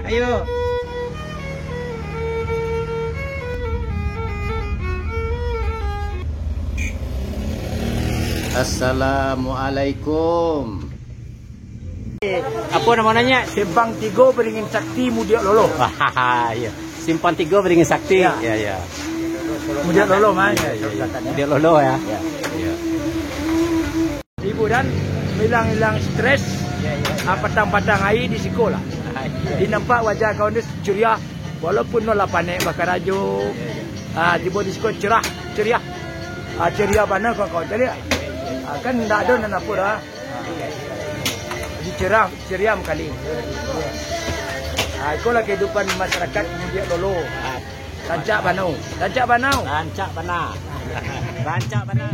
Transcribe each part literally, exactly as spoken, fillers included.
Ayo. Assalamualaikum. Apo namo nyo? Simpang Tigo Beringin Sakti, Mudiak Lolo. Iyo. Simpang Tigo Beringin Sakti. Ya. Ya, ya. Mudiak Lolo, mah. Ya, ya, ya. Mudiak Lolo, ya. Ya. Ya. Hiburan, hilang-hilang stres. Ya, ya. Ah, patang-patang hari di siko lah. Ah, iya. Dinampak wajah kawan tu ceria, walaupun no lah panek bakarajo. Ya, ya. Ah, tibo di siko cerah, ceria. Ah, ceria bana kawan-kawan. Jadi, ah, kan ndak ado nan apo dah. Jadi cerah, ceria kali. Ah, ikolah kehidupan masyarakat Mudiak Lolo. Rancak bana. Rancak bana. Rancak bana. Rancak bana.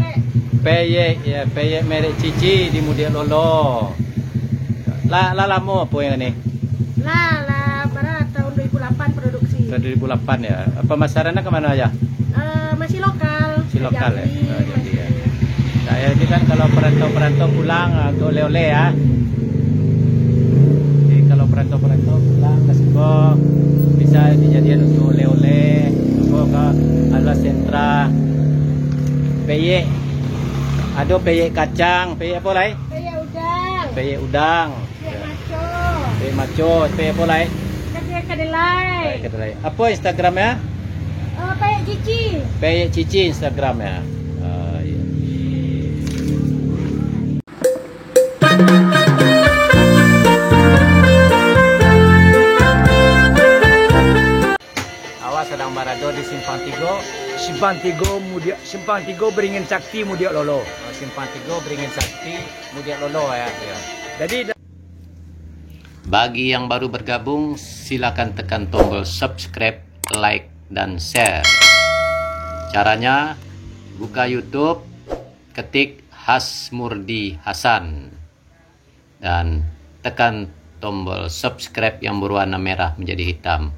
Peyek, ya, peyek merek Cici di Mudiak Lolo. Lah, lah lamo apo yang ni? Lah, lah, bara tahun dua ribu lapan produksi. Tahun dua ribu lapan, ya. Pamasarannyo ka mano aja? Eh, masih lokal. Masih lokal, ya? Jambi, oh, Jambi, ya. Masih. Nah, ya, ini kan kalau perantau-perantau pulang, ah, untuk oleh-oleh, ya. Jadi, kalau perantau-perantau pulang ke siko, bisa dijadikan untuk oleh-oleh, siko ke adalah sentra peyek. Ado peyek kacang, peyek apo lai? Peyek udang. Peyek udang. Peyek maco. Peyek maco, peyek apo lai? Peyek kedelai. Peyek kedelai. Apo Instagramnyo? Eh, Peyek Cici. Peyek Cici Instagramnyo. Ah, iya. Awak sadang barado di Simpang Tigo. Simpang Tigo Mudiak, Simpang Tigo Beringin Sakti, Mudiak Lolo. Oh, Simpang Tigo Beringin Sakti, Mudiak Lolo, ya. Ya. Jadi, bagi yang baru bergabung, silakan tekan tombol subscribe, like, dan share. Caranya, buka YouTube, ketik Hasmurdi Hasan, dan tekan tombol subscribe yang berwarna merah menjadi hitam.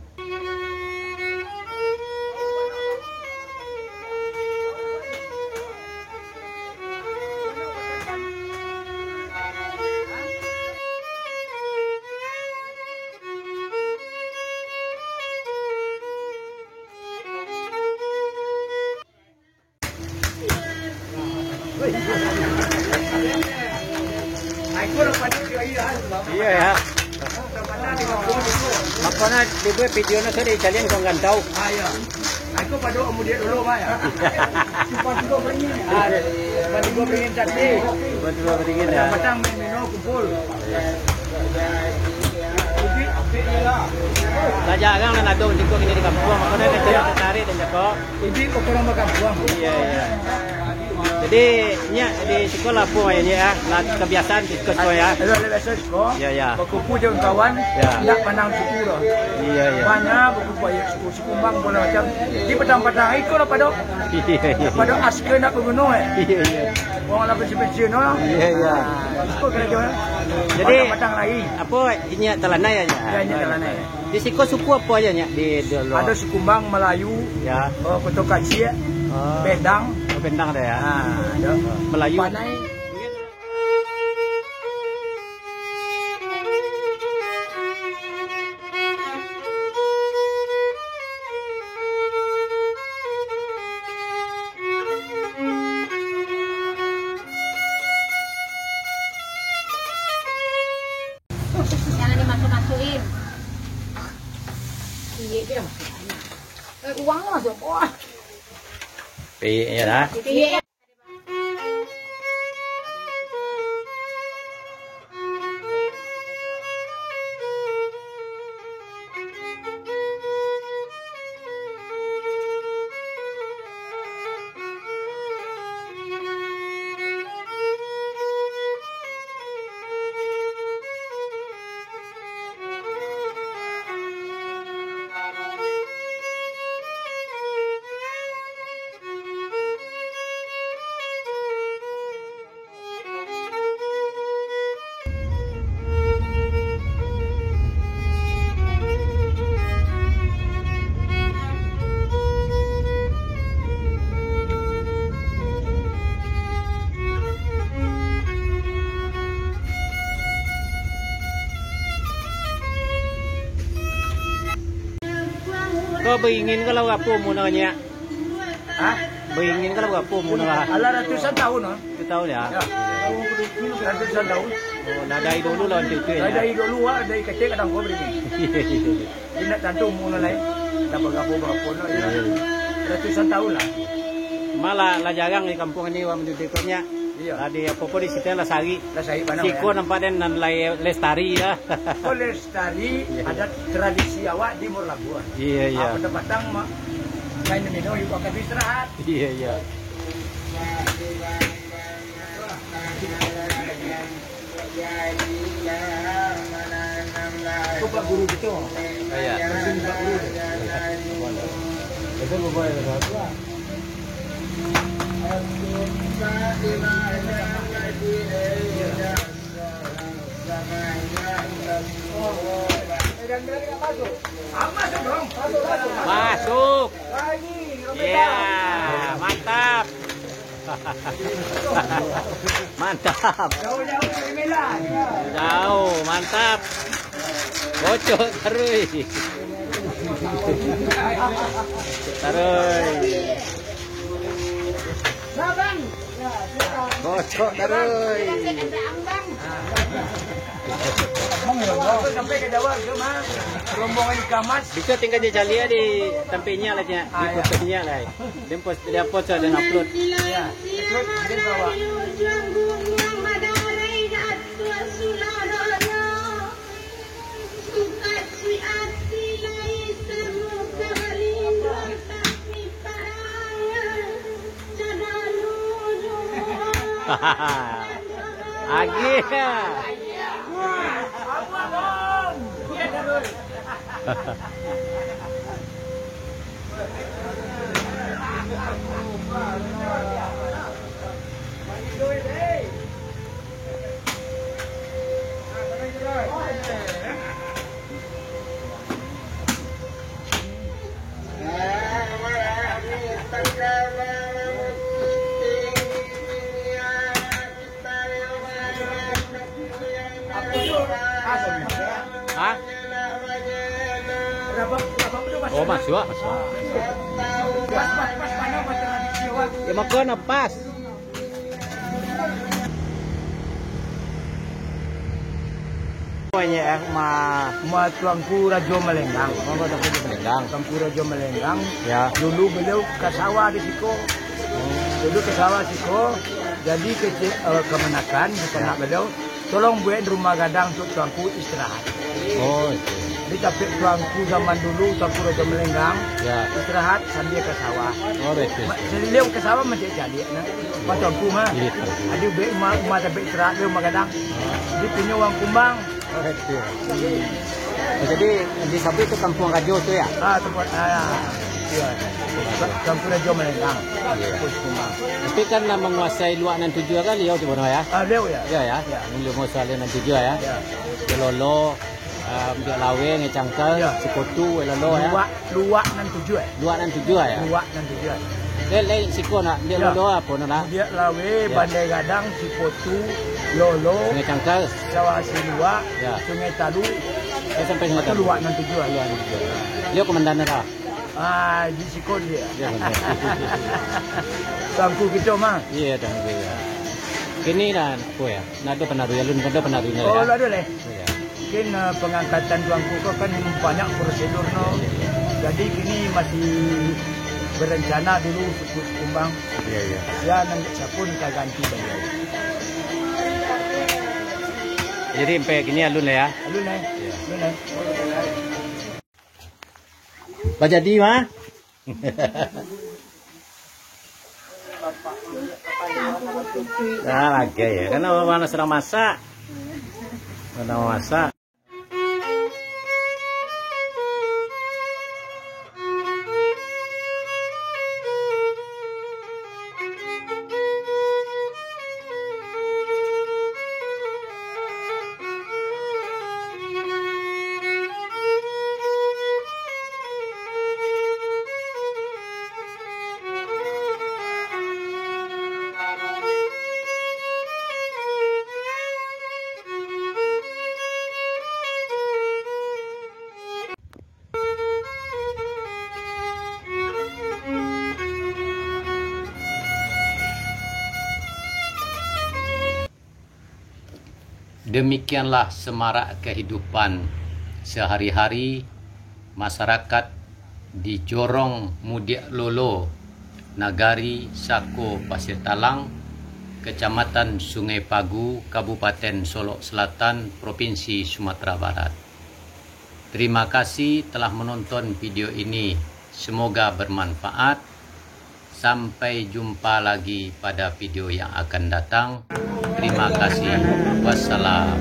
Iyo, ya. Apo nah, dibuek video nah, sudah dicalian kok nggak tahu. Ah, iyo. Aku pado Mudiak Lolo, Mak, ya. Simpang Tigo Beringin. Ah, Simpang Tigo Beringin tadi. Simpang Tigo Beringin, ya. Patang-patang main mino kumpul. Lah jarang lah ado siko kini di kampuang, mako dah kecil tertarik dan cakok. Ibi kok urang bakampuang. Iya, iya. Jadi, nyak di siko lah apo, ya, nyak, ah? Lah kebiasaan di siko, siko, ya. Lah, lah biaso siko. Iya, iya. Bakumpul jo kawan, iya, ndak pandang suku doh. Iya, iya. Banyak bakumpul, ya, suku Sikumbang, sagalo macam. Di patang-patang hari ko lah pado. Iya, iya. Pado aska ndak baguno, eh. Iya, iya. Urang lah pensiun-pensiun, oh. Iya, iya. Ah, siko karajo, eh. Jadi, patang-patang hari. Apo, nyak talanai aja? Iya, nyak talanai. Di siko suku apo aja, nyak, di, di luar? Ado Sikumbang, Malayu, ya, oh, Koto Kaciak, oh, Bendang. Oh, Bendang ado, ya? Ah, ado. Malayu. Panai. Jangan dimasuak-masuakin. Iya, dia masuk. Eh, uang masuk. Wah. Piyiknyo lah. Iya. Baringin ko lah barapo umua nyo? Hah? Baringin ko lah barapo umua nyo? Alah, ratusan tahun, ah. Ratusan tahun, yo? Yo. Ratusan tahun. Oh, lah dari dulu lah untuak itu, yo? Dari, dari dulu, ah, dari kecil kadang ko baringin. Iyo, iyo, iyo. Indak tantu umua nyo lai. Dah barapo-barapo nyo, yo. Iyo, iyo. Ratusan tahun lah. Malah, lah jarang di kampuang ko urang mancuntuih ko nyo. Iyo. Lah di apo-apo di situ lah sari. Lah sari bana, siko yo. Nampak den nan lai lestari lah. Ko lestari, iyo, adat tradisi awak di Muaro Labuah. Iyo, iyo. Ah, patang-patang ma-, main domino, ibu akan istirahat. Iyo, iyo. Tu Pak Guru kito. Iyo. Di sini Pak Guru tu. Itu bawa yang satu lah. Masuk. Iya, mantap. Mantap. Jauh, mantap. Bocok taruih. Taruih. Bocok taruih. Sampai ka Jawa tu, Mas. Rombongan ikan mas. Bisa tinggal di caliak di tampeknya lah, Cak. Di Ah, iya. Fotonya lah. Dia post, dia post, ada upload. Ya. Upload, dia bawa. Agih. Hah? Oh, masuak, masuak. Ya, mako na pas. Banyak, eh, ma- Ma Tuanku Rajo Malenggang. Apa Tuanku Rajo Malenggang? Tuanku Rajo Malenggang. Ya. Dulu beliau ka sawah di siko. Dulu ka sawah siko. Jadi kecil, eh, kamanakan, di sanak beliau. Tolong buek rumah gadang untuak Tuanku istirahat. Oh, itu. Di tapek Tuanku zaman dulu, Tuanku Rajo Malenggang, Ya. istirahat sambil ka sawah. Oh, betul. Ma-, beliau ka sawah mancari caliak, nah. Pas Tuanku, ha. Iya, betul. Adi buek rumah, rumah tapek istirahat, rumah gadang. Di punyo urang Kumbang. Oh, betul. Oh, jadi, di Sabuik tu Kampuang Rajo tu, ya? Ah, tempat, ah, iya. Tuanku Rajo Malenggang. Iya. Pos Kumbang. Tapi kan lah manguasai Luak Nan Tujuah kali, ya, tu, Bono, ya? Ah, beliau, ya. Ya, ya. Ya. Beliau manguasai Luak Nan Tujuah, ya. Ya. Lolo, ah, Biak Laweh, Cangkal, Ya. Sikotu, Lolo, ya. Luak, Luak Nan Tujuah, eh. Luak Nan Tujuah, ya. Luak Nan Tujuah. Eh, lain siko nak, Biak Ya. Lolo apo nak? Biak Laweh, Ya. Bandai Gadang, Sikotu, Lolo, Sungai Cangkal. Sawah Siluak, Ya. Sungai Talu. Eh, sampai Sungai Talu. Luak Nan Tujuah. Luak Nan Tujuah. Dia komandan dah. Ah, di siko dia. Ya, benar. Tuanku kito mah. Iya, Tuanku, ya. Kini lah, apa ya? Nak ada penaruh alun, ada penaruh Oh, ya? Lah ada leh. Iya. Mungkin, eh, pangangkatan Tuanku ko kan banyak prosedur no. Jadi kini masih berencana dulu suku Kumbang. Iya, iya. Ya, nan dek siapo nan ka ganti baliau. Jadi sampai kini alun lah ya? Alun lah. Iya. Alun lah. Lah jadi mah. Nah, lagi ya. Karena mama sedang masak. Sedang masak. Demikianlah semarak kehidupan sehari-hari masyarakat di Jorong Mudiak Lolo, Nagari Sako Pasir Talang, Kecamatan Sungai Pagu, Kabupaten Solok Selatan, Provinsi Sumatera Barat. Terima kasih telah menonton video ini. Semoga bermanfaat. Sampai jumpa lagi pada video yang akan datang. Terima kasih. Wassalam.